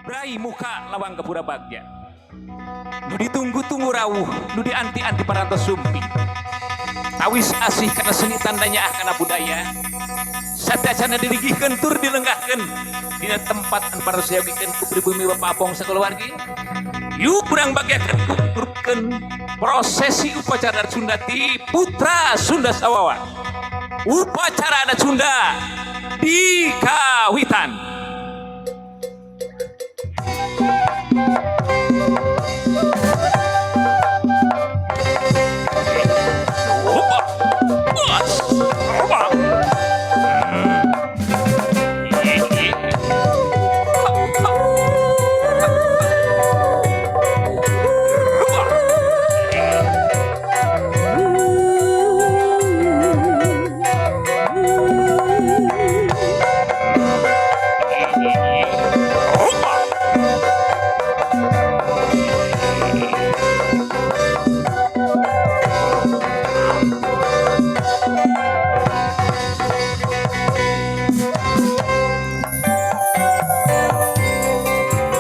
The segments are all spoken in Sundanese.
Brai muka lawang gapura bagja. Nu ditunggu-tunggu rawuh, nu dianti-anti parantos sumping. Tawis asih kana seni tandanya ah kana budaya. Sateuacanna diligihkeun tur dilenggahkeun dina tempat anu parasayogikeun ku pribumi Bapak Apong sakeluargi. Yuk urang bagiakeun kuturkeun prosesi upacara adat Sunda ti Putra Sunda Sawawa. Upacara adat Sunda di Kawitan.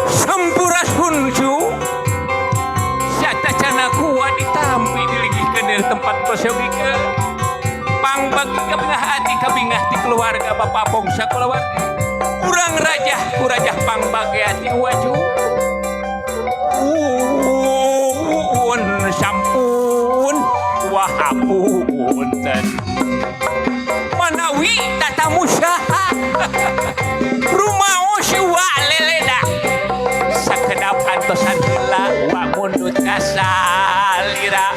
Sampurasun cu. Sateuacanna kuat ditampi diligihkeun di tempat pasogikeun. Pangbagi kabingah hati kabingah ti keluarga Bapak Apong sakulawargi. Urang rajah ku rajah pangbagea ti waju. Un sampun wah hapunten. Manawi tatamu saha. Rumaos wa leleda. Sakedap antosan heula wa mundut kasalira.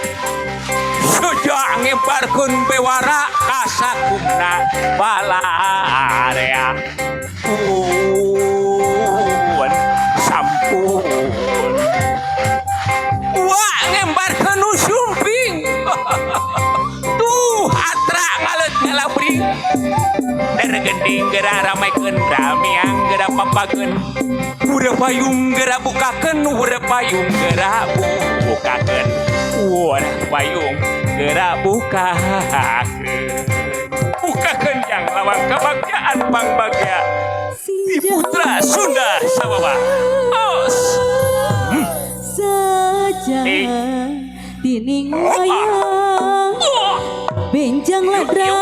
Suja ngembarkeun bewara kasakumna balarea. Un sampun. Wa ngembarkeun nu sumping. Tuh atra ngaleut ngalabring. Dergending geura ramekeun ramiang geura papageun. Ure payung geura bukakeun, ure payung geura bukakeun. Ure payung geura bukakeun. Bukakeun jang lawang kabagjaan pangbagja di Putra Sunda Sawawa. Os. Saja tining wayang benjang ladra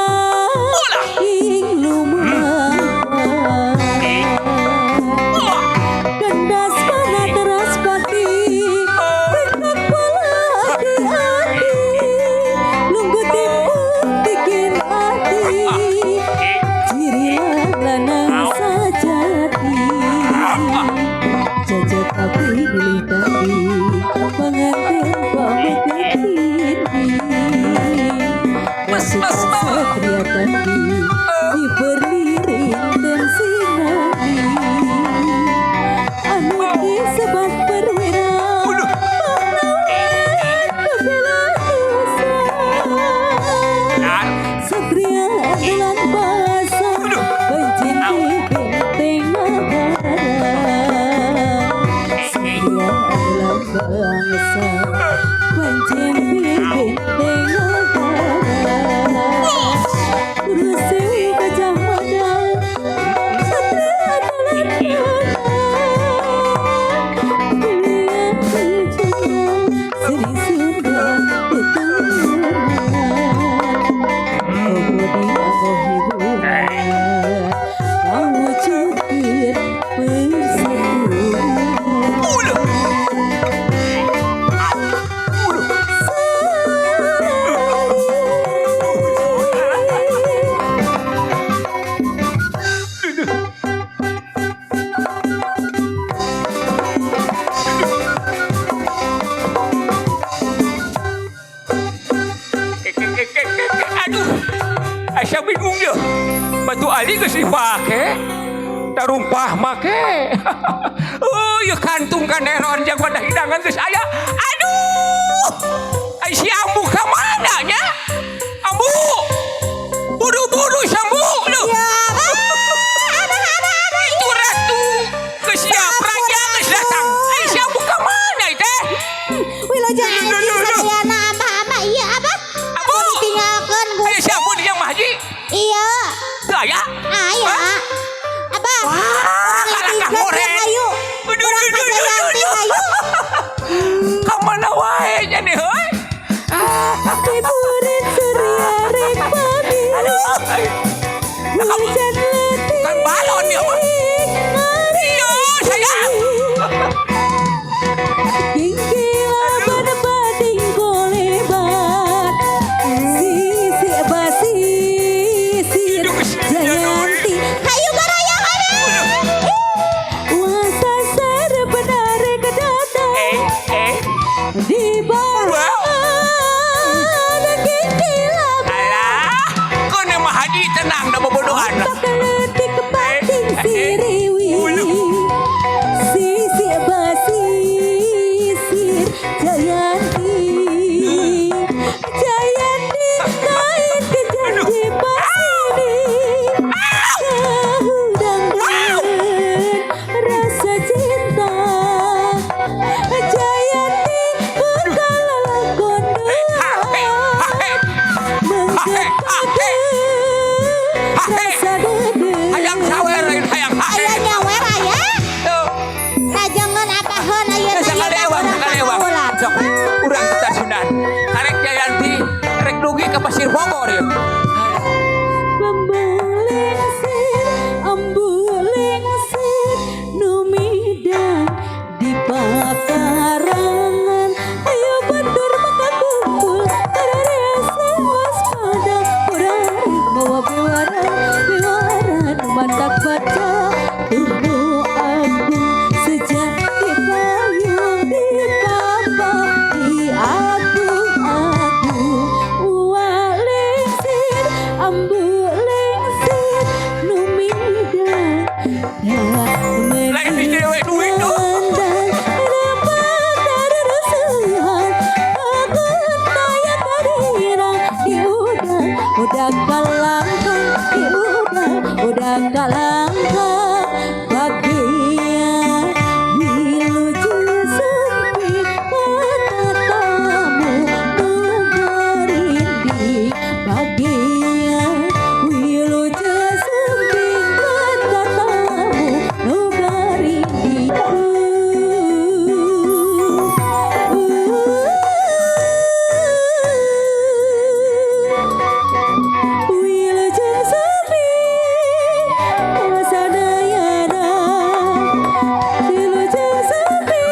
ing lumah kendas panah teras pati bentak pola di ati lungguh timpuk bikin ati ciri lanang sajati jajak api milih tadi pengantin pameketin Mas, mas, satria tadi diperlirin dan sinani anu disebat perwira pahlawan pembela nusa satria andalan bangsa pencinti benteng negara satria andalan bangsa pencinti benteng negara Sewu Gajah Mada satria andalan pilihan Sunda seni Sunda keturunan Komodi anggo hiburan ngawujudkeun persatuan. Aduh, asa bingung dia. Batu ali geus dipake, tarumpah make. Oh, ya kantung kaneron jang wadah hidangan geus aya. Aduh, ai si Ambu ka mana nya? Ambu, buru-buru si Ambu. Duh. Ya, abah. Itu ratu geus siap, raja geus datang. Ai si Ambu ka mana teh? Wilujeng Duh, duh, anjing duh, duh. sadayana abah abah iya abah. Ambu. Ditinggalkeun ku. Ai si Ambu di yang Mahji? Iya. Teu aya? Aya. Abah. Wah, Urang kalakah tinggalkeun moren. hayu. Aduh. Lain di dewe duit tuh. Udah kalangka, udah kalangka, bagia wilujeng sumping kata tamu mengerinding, bagia wilujeng sumping kata tamu mengerinding. Wilujeng sumping kasadayana, wilujeng sumping.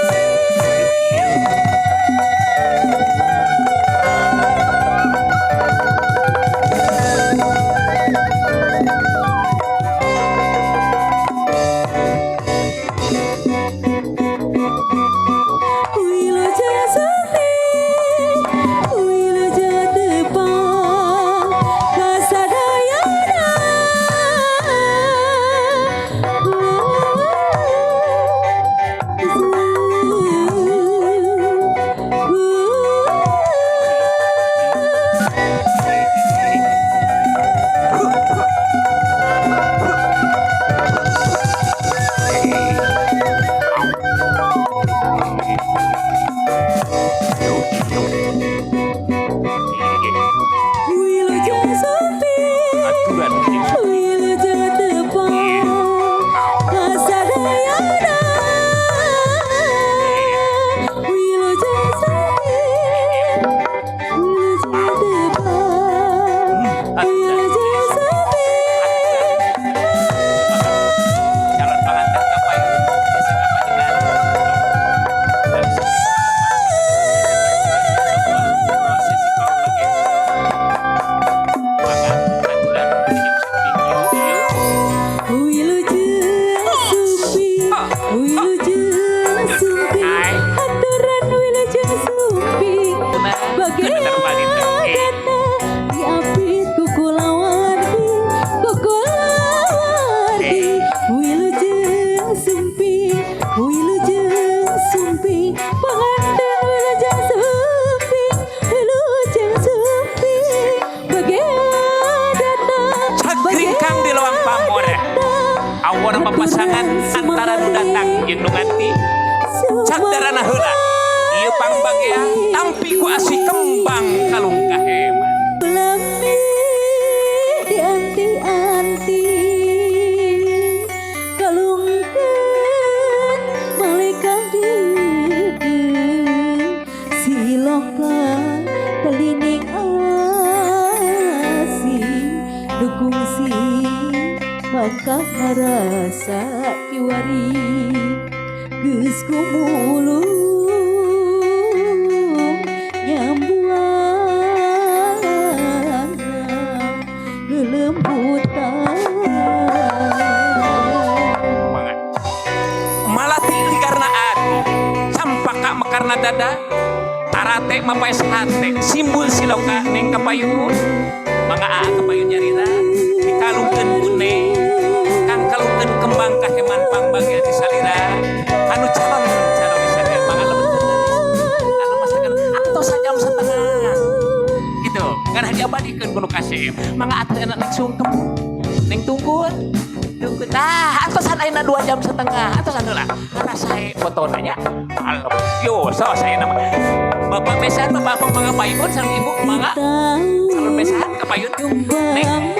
Wilujeng sumping, wilujeng tepang kasadayana. Wilujeng sumping, Aturan jeung wilujeng tepang kasadayana. Wilujeng sumping, wilujeng tepang, wilujeng sumping. Calon panganten kapayun desa Kapanjegan. Prosesi pangbagian. Maka aturan jeung sumping ieu ieu. Wilujeng sumping, wilujeng sumping, aturan wilujeng sumping. Bener wanita. Bagian diapit ku kulawargi, ku kulawargi. Wilujeng sumping, wilujeng sumping, pengantin wilujeng sumping, wilujeng sumping. Bagian datang, Cagring kang di lewang pamor. Awon papasangan antara nu datang jeung nu nganti. Cak darana heula. Ieu pangbagea tampi ku asih kembang kalung kaheman. Lami dianti-anti kalungkeun malaikat deudeuh siloka telining asih nu kungsi maka ngarasa kiwari geus kumulung nyambuang gelembutan. Mangan. Malati ligarna ati, campaka mekarna dada, tarate mapaes hate, simbol siloka neng kapayun. Mangga aa kapayun nyarira, dikalungkeun ku neng, kang kalungkeun kembang kaheman pangbagea di salira, anu calon calon di salira, mangga lebetkeun anu masakan atos sajam setengah. Gitu, kan diabadikeun ku nu kasep. Mangga atuh enak neng sungkem, neng tungkun. Tungkun. Tah, atosan ayeuna 2 jam setengah. Atosan heula. Ngarasae fotona nya. Alem. Yo, so saya nama. Bapak besan, bapak apa mangga payun sareng ibu mangga. Calon besan ka payun. Neng.